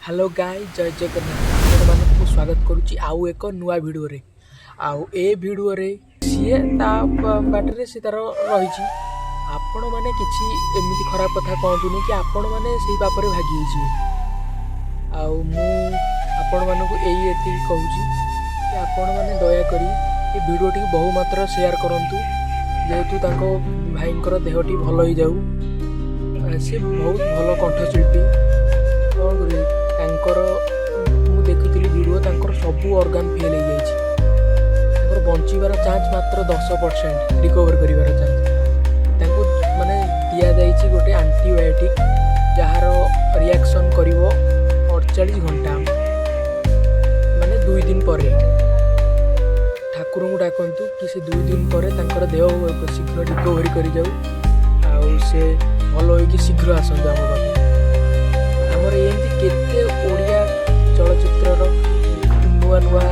Hello guys, ଜୟ ଜଗନ୍ନାଥ। ଆପଣମାନଙ୍କୁ ମୁଁ ସ୍ୱାଗତ କରୁଛି ଆଉ ଏକ ନୂଆ ଭିଡ଼ିଓରେ। ଆଉ ଏ ଭିଡ଼ିଓରେ ସିଏ ତା ବାଟରେ ସେ ତାର ରହିଛି। ଆପଣମାନେ କିଛି ଏମିତି ଖରାପ କଥା କହନ୍ତୁନି କି ଆପଣମାନେ ସେଇ ପାପରେ ଭାଗି ହେଇଯିବେ। ଆଉ ମୁଁ ଆପଣମାନଙ୍କୁ ଏଇ ଏତିକି କହୁଛି କି ଆପଣମାନେ ଦୟାକରି ଏ ଭିଡ଼ିଓଟିକୁ ବହୁ ମାତ୍ରାରେ ସେୟାର କରନ୍ତୁ, ଯେହେତୁ ତାଙ୍କ ଭାଇଙ୍କର ଦେହଟି ଭଲ ହେଇଯାଉ। ସେ ବହୁତ ଭଲ କଣ୍ଠଶିଳ୍ପୀ। କ'ଣ କରିବେ, ତାଙ୍କର ମୁଁ ଦେଖୁଥିଲି ଭିଡ଼ିଓ, ତାଙ୍କର ସବୁ ଅର୍ଗାନ୍ ଫେଲ୍ ହେଇଯାଇଛି। ତାଙ୍କର ବଞ୍ଚିବାର ଚାନ୍ସ ମାତ୍ର 10%, ରିକଭର କରିବାର ଚାନ୍ସ। ତାଙ୍କୁ ମାନେ ଦିଆଯାଇଛି ଗୋଟେ ଆଣ୍ଟିବାୟୋଟିକ୍, ଯାହାର ରିଆକ୍ସନ୍ କରିବ 48 ଘଣ୍ଟା, ମାନେ 2 ଦିନ ପରେ। ଠାକୁରଙ୍କୁ ଡାକନ୍ତୁ କି ସେ 2 ଦିନ ପରେ ତାଙ୍କର ଦେହ ଶୀଘ୍ର ରିକଭରି କରିଯାଉ ଆଉ ସେ ଭଲ ହୋଇକି ଶୀଘ୍ର ଆସନ୍ତୁ ଆମ ପାଖକୁ। ଆମର ଏମିତି କେତେ ଓଡ଼ିଆ ଚଳଚ୍ଚିତ୍ରର ନୂଆ ନୂଆ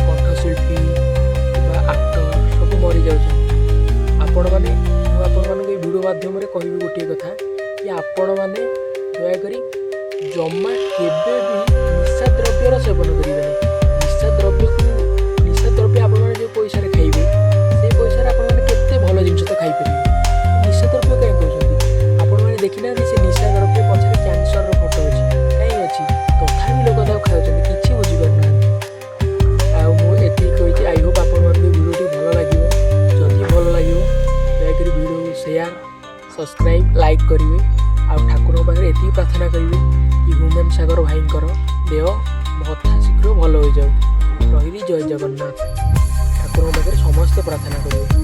କଣ୍ଠଶିଳ୍ପୀ ବା ଆକ୍ଟର ସବୁ ମରିଯାଉଛନ୍ତି। ଆପଣମାନେ, ମୁଁ ଆପଣମାନଙ୍କୁ ଏଇ ଭିଡ଼ିଓ ମାଧ୍ୟମରେ କହିବି ଗୋଟିଏ କଥା କି ଆପଣମାନେ ଦୟାକରି ଜମା କେବେ ବି ନିଶା ଦ୍ରବ୍ୟର ସେବନ କରିବେନି। ନିଶା ଦ୍ରବ୍ୟକୁ, ନିଶା ଦ୍ରବ୍ୟ ଆପଣମାନେ ଯେଉଁ ପଇସାରେ ଖାଇବେ, ସେଇ ପଇସାରେ ଆପଣମାନେ କେତେ ଭଲ ଜିନିଷ ତ ଖାଇପାରିବେ। ନିଶା ଦ୍ରବ୍ୟ କାହିଁ କହୁଛନ୍ତି? ଆପଣମାନେ ଦେଖିନାହାନ୍ତି, ସେ ନିଶା ଦ୍ରବ୍ୟ ପଛରେ କ୍ୟାନ୍ସରର ଫଟୋ ଅଛି। କାହିଁ ଅଛି? ତଥାପି ଲୋକ ତାକୁ ଖାଉଛନ୍ତି, କିଛି ବୁଝିପାରୁନାହାନ୍ତି। ଆଉ ମୁଁ ଏତିକି କହିଛି। I Hope ଆପଣମାନଙ୍କୁ ଏ ଭିଡ଼ିଓଟି ଭଲ ଲାଗିବ। ଯଦି ଭଲ ଲାଗିବ, ଦୟାକରି ଭିଡ଼ିଓକୁ ସେୟାର, ସବସ୍କ୍ରାଇବ୍, ଲାଇକ୍ କରିବେ। ଆଉ ଠାକୁରଙ୍କ ପାଖରେ ଏତିକି ପ୍ରାର୍ଥନା କରିବେ କି ହ୍ୟୁମାନ ସାଗର ଭାଇଙ୍କର ଦେହ ଯଥା ଶୀଘ୍ର ଭଲ ହୋଇଯାଉ। ରହିଲି, ଜୟ ଜଗନ୍ନାଥ। ଠାକୁରଙ୍କ ପାଖରେ ସମସ୍ତେ ପ୍ରାର୍ଥନା କରିବେ।